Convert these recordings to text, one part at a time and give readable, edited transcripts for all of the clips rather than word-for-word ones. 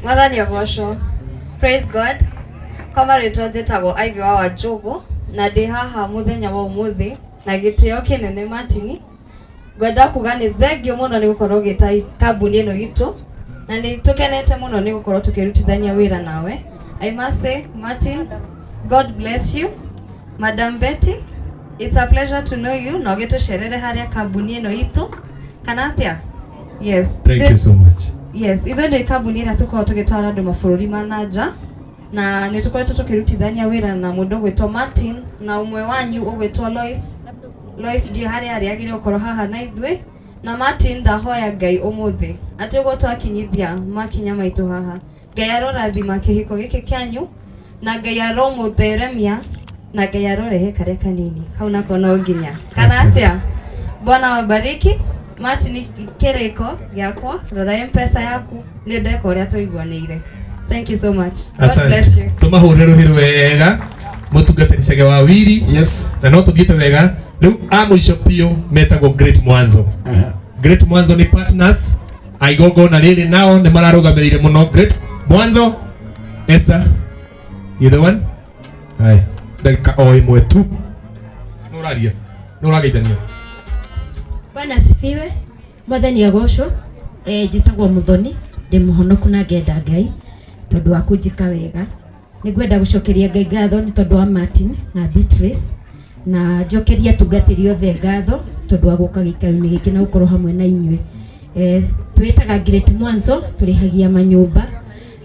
Mwathani agocwo. Praise God. Kwa marĩtwa njĩtagwo Ivy wa Wanjũgũ na ndĩ haha mũthenya wa ũmũthĩ na gĩtĩo kĩnene Martin. Ngwenda kuga nĩ thengiũ mũno nĩ gũkorwo ũgĩta kambuni ĩno itũ na nĩ tũkenete mũno nĩ gũkorwo tũkĩrutithania wĩra nawe. I must say, Martin, God bless you. Madam Betty, it's a pleasure to know you na ũgĩtũcerere harĩa kambuni ĩno itũ kana atĩa? Yes. Thank you so much. Yes, ithuĩ nĩ kambuni ĩrĩa tũkoragwo tũgĩtwara andũ mabũrũri ma na nja na nĩ tũkoretwo tũkĩrutithania wĩra na mũndũ ũgwĩtwo Martin na ũmwe wanyu ũgwĩtwo Lois. Lois ndiũ harĩa arĩ agĩrĩire gũkorwo haha na ithuĩ na Martin ndahoya Ngai ũmũthĩ atĩ ũguo twakinyithia makinya maitũ haha Ngai arorathima kĩhiko gĩkĩ kĩanyu na Ngai aromũtheremia na Ngai arorehe karĩa kanini kau nako no nginya kana atĩa. Bwana wabariki. Martin, kĩrĩko gĩakwa rora Mpesa yaku nĩ ndeka ũrĩa tũiguanĩire. Thank you so much. God bless you. Tũmahũrĩre rũhĩ wega mũtungatĩri Chege wa Wiri. Yes. Na no tũthiĩte wega rĩu a mũico biũ metagwo Great Mwanzo. Great Mwanzo nĩ partners a igongona rĩrĩ, nao nĩ mararũgamĩrĩire mũno. Great Mwanzo, Esther, you the one. Hai, ndagĩka o ĩmwe tu nũraria nũrageithania. Bwana asifiwe. Mwathani agocwo. Njĩtagwo Muthoni, ndĩ mũhonoku na ngenda Ngai tondũ wa kũnjĩka wega. Nĩ ngwenda gũcokeria Ngai ngatho nĩ tondũ wa Martin na Beatrice na njokerie atungatĩri othe ngatho tondũ wa gũka gĩikaro-inĩ gĩkĩ na gũkorwo hamwe na inyuĩ. Twĩtaga Great Mwanzo, tũrĩhagia manyũmba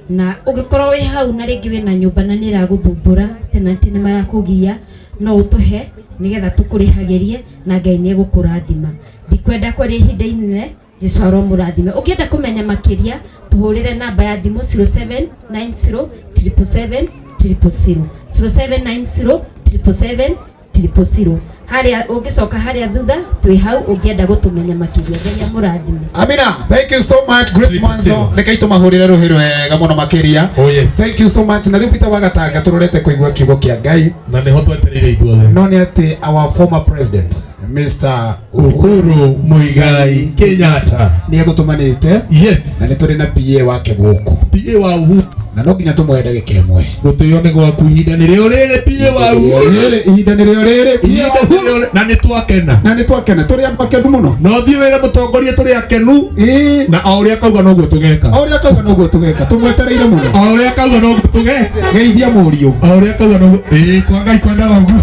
na ũngĩkorwo wĩ hau na rĩngĩ wĩna nyũmba na nĩ ĩragũthumbũra, tenant nĩ marakũgia, no ũtũhe nĩgetha tũkũrĩhagĩrie na Ngai nĩ egũkũrathima. Ndikwenda kwaria ihinda inene, Jesu aromũrathime. Ũngĩenda kũmenya makĩria tũhũrĩre namba ya thimũ 0790 777 000, 0790 777 000. Harĩa ũngĩcoka harĩa thutha twĩ hau ũngĩenda gũtũmenya makĩria. Ngai amũrathime. Amina, thank you so much, Great Triple Mwanzo. zero. Reke tũmahũrĩre rũhĩ rwega mũno makĩria. Oh yes. Thank you so much. Na rĩu Peter Wagatanga tũrorete kũigua kiugo kĩa Ngai. Na nĩho twetereire ithuothe. No nĩ atĩ our former president Mr. Uhuru Muigai Kenyatta nĩ egũtũmanĩte Yes. na nĩ tũrĩ na PA wake gũkũ. PA wa Uhuru. Na no nginya tũmũhe ndagĩka ĩmwe. Gũtĩo nĩ gwaku, ihinda nĩrĩo rĩrĩ, PA wa Uhuru. Rĩrĩ, ihinda nĩrĩo rĩrĩ, PA Ihinda wa Uhuru. nĩrĩo rĩrĩ, na nĩ twakena. Na nĩ twakena, tũrĩ andũ akenu mũno. Na ũthiĩ wĩre mũtongoria tũrĩ akenu. Ĩĩ. Na o ũrĩa akauga noguo tũgeka. O ũrĩa akauga noguo tũgeka, tũmwetereire mũno. O ũrĩa akauga noguo tũgeka. Geithia mũriũ. O ũrĩa akauga noguo. Ĩĩ, kwa Ngai kwendaga ũguo.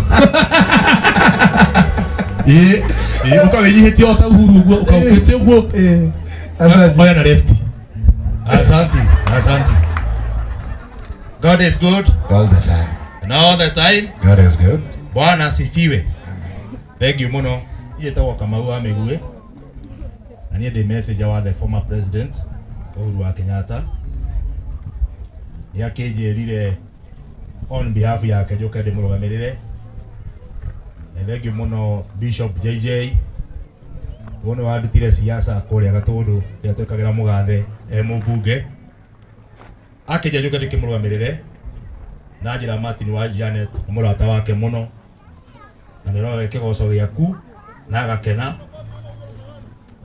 Ĩĩ, ĩĩ, ũkawĩnyihĩtie o ta Uhuru ũguo, ũkaũkĩte ũguo. Oya na left. Asante, asante. God is good All the time. And all the time. God is good. Bwana asifiwe. Thank you mũno. Njĩtagwo Kamau wa Mĩguĩ na niĩ ndĩ messenger wa the former president Uhuru wa Kenyatta. Nĩ akĩnjĩrire on behalf yake njũke ndĩmũrũgamĩrĩre. Na thank you mũno Bishop JJ. Ũyũ nĩ wandutire siasa kũrĩa Gatũndũ rĩrĩa twekagĩra mũgathe e mũmbunge. Akĩnjĩra njũke ndĩkĩmũrũgamĩrĩre na njĩra Martin wa Janet nĩ mũrata wake mũno na nĩ ũroe kĩgoco gĩaku na agakena.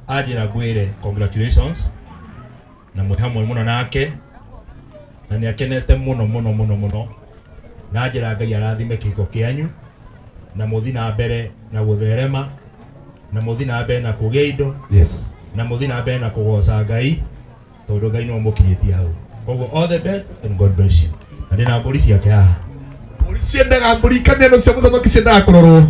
Anjĩra ngwĩre congratulations na mwĩ hamwe mũno nake na nĩ akenete mũno mũno mũno mũno na njĩra Ngai arathime kĩhiko kĩanyu na mũthi na mbere na gũtherema na mũthi na mbere na kũgĩa indo. Yes. Na mũthi na mbere na kũgoca Ngai tondũ Ngai nĩwe ũmũkinyĩtie hau. Koguo all the best and God bless you. Na ndĩna mbũri ciake haha. Mbũri ciendaga mbũri kaneno cia mũthamaki ciendaga kũrorwo.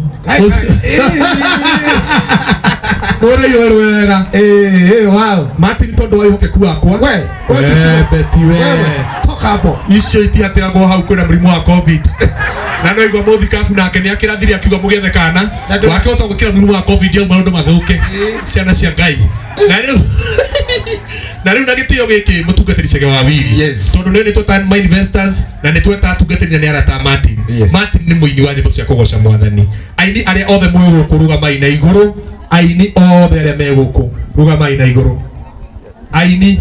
Ũrĩa wega. Eh, wow. Martin, tondũ wa wĩhokeku wakwa. We, We, Betty, we. Wewe, toka hapo. Icio itiateagwo hau kwĩna mũrimũ wa COVID. Na no igua mũthikabu nake nĩ akĩrathire akiuga mũgĩethe kana wakĩhota gwĩkĩra mũrimũ wa COVID au maũndũ mathũke ciana cia Ngai. Na rĩu na gĩtĩo gĩkĩ mũtungatĩri Chege wa Wiri. Yes. Tondũ nĩ tweta my investors na nĩ tweta atungatĩri na nĩ arata a Martin. Yes. Martin nĩ mũini wa nyĩmbo cia kũgoca mwathani. Aini arĩa othe mwĩ gũkũ rũgamai na igũrũ. Aini othe arĩa me gũkũ rũgamai na igũrũ. Aini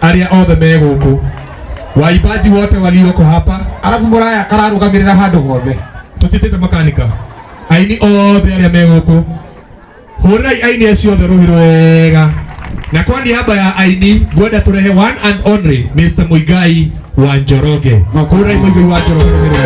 arĩa othe me gũkũ, waimbaji wote walioko hapa. Arabu mũraya kararũgamĩrĩra handũ hothe. Tutitĩte makanika. Aini othe arĩa me gũkũ, hũrĩrai aini acio othe rũhĩ rwega. Na kwa niaba ya aini ngwenda turehe one and only Mr. Muigai wa Njoroge. Kurai Muigai wa Njoroge.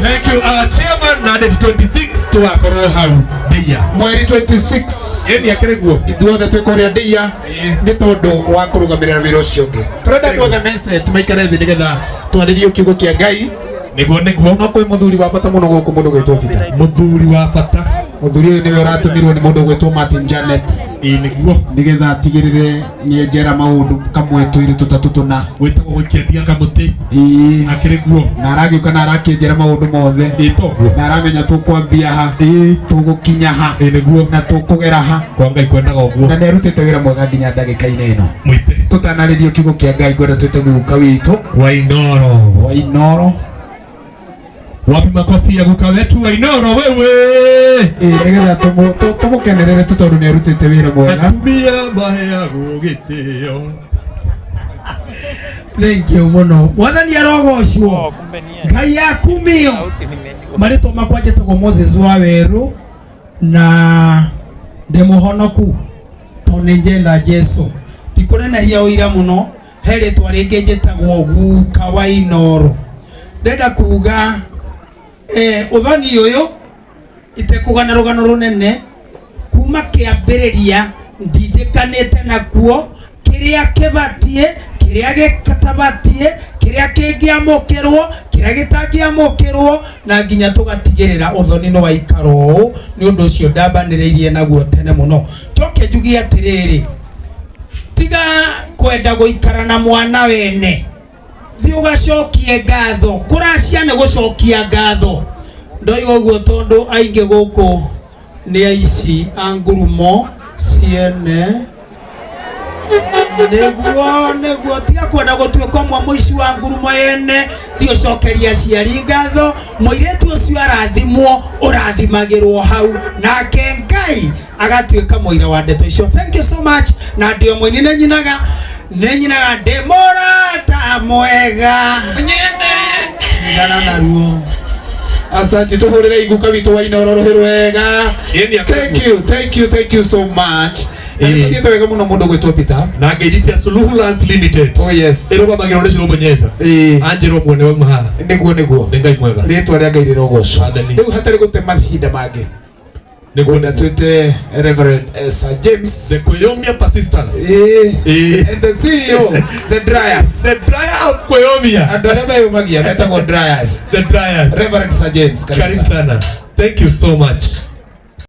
Thank you, our chairman na date 26 tugakorwo hau Ndeia mweri 26 yeni akĩrĩguo ithuothe twĩ kũrĩa Ndeia nĩ tondũ wa kũrũgamĩrĩra wĩra ũcio ũngĩ. Tũrenda andũ othe mece tũmaikare thĩ nĩgetha twarĩrie kiugo kĩa Ngai. Nĩguo nĩguo no kwĩ mũthuri wa bata mũno gũkũ mũndũ gwĩtwo Peter. Mũthuri wa bata Muthuri ũyũ nĩwe ũratũmirwo nĩ mũndũ ũgwĩtwo Martin Janet Ĩĩ nĩguo nĩgetha atigĩrĩre nĩenjera maũndũ kamwe twĩrĩ tũtatũ tũna. Gwĩtagwo gũikia kamũtĩ. Ĩĩ. Akĩrĩ guo. Na aragĩũka na arakĩenjera maũndũ mothe. Ĩĩ toguo. Na aramenya tũkwambia ha, tũgũkinya ha, Ĩĩ nĩguo. na tũkũgera ha. Kwa Ngai kwendaga ũguo. Na nĩarutĩte wĩra mwega nginya ndagĩka-inĩ ĩno. Mwĩte. Tũtanarĩrio kiugo kĩa Ngai ngwenda twĩte guka witũ Wainoro. Wainoro. Wapi makofi ya guka wetu Wainoro wewe. Ĩĩ nĩgetha tũmũkenerere tu tondũ nĩarutĩte wĩra mwega. Atumia maheagwo gĩtĩo. Thank you muno. Mwathani arogocwo. Ngai akumio. Marĩtwa makwa njĩtagwo Moses wa Werũ na ndĩ mũhonoku tondũ nĩ njenda Jesu. Ti kũnenehia ũira mũno, he rĩtwa rĩngĩ njĩtagwo guka wa Inoro. Ndĩrenda kuga ũthoni ũyũ itekũgana rũgano rũnene kuma kĩambĩrĩria ndindĩkanĩte nakuo kĩrĩa kĩbatiĩ kĩrĩa gĩtabatiĩ kĩrĩa kĩngĩamũkĩrwo kĩrĩa gĩtangĩamũkĩrwo na nginya tũgatigĩrĩra ũthoni nĩ waikara ũũ. Nĩ ũndũ ũcio ndambanĩrĩirie naguo tene mũno. Njoke njuge atĩrĩrĩ, tiga kwenda gũikara na mwana wene, thiĩ ũgacokie ngatho. Kũracia nĩ gũcokia ngatho. Ndoiga ũguo tondũ aingĩ gũkũ nĩ aici a ngurumo ciene. Nĩguo nĩguo, tiga kwenda gũtuĩka ũmwe mũici wa ngurumo yene, thiĩ ũcokerie aciari ngatho. Mũirĩtu ũcio arathimwo, ũrathimagĩrwo hau, nake Ngai agatuĩka mũira wa ndeto icio. Thank you so much. Na ndĩ o mũini nĩ nyinaga, nĩ nyinaga ndĩ mũrata mwega. Nyende ngana naruo. Asante, tuhurire iguka witũ wa Inoro rũhĩ rwega. Thank you, thank you, thank you so much. Na nĩtũthiĩte wega mũno mũndũ ũgwĩtwo Peter. Na ngeithi cia Suluhu Lands Limited. Oh yes. Ĩrũgamagĩrwo nĩ Shirũ Bonyeza. Ĩĩ. Angelo mwene wauma haha. Nĩguo nĩguo. Nĩ Ngai mwega. Rĩtwa rĩa Ngai rĩrogocwo. Mwathani. Rĩu hatarĩ gũte mahinda mangĩ. Nĩguo Na twĩte Reverend Sir James. The Kwĩyũmia Persistence. Ĩĩ. And the CEO, the Dryers. The Dryer of Kwĩyũmia. Andũ arĩa meyũmagia metagwo Dryers. The Dryers. Reverend Sir James, Karibu sana. Thank you so much.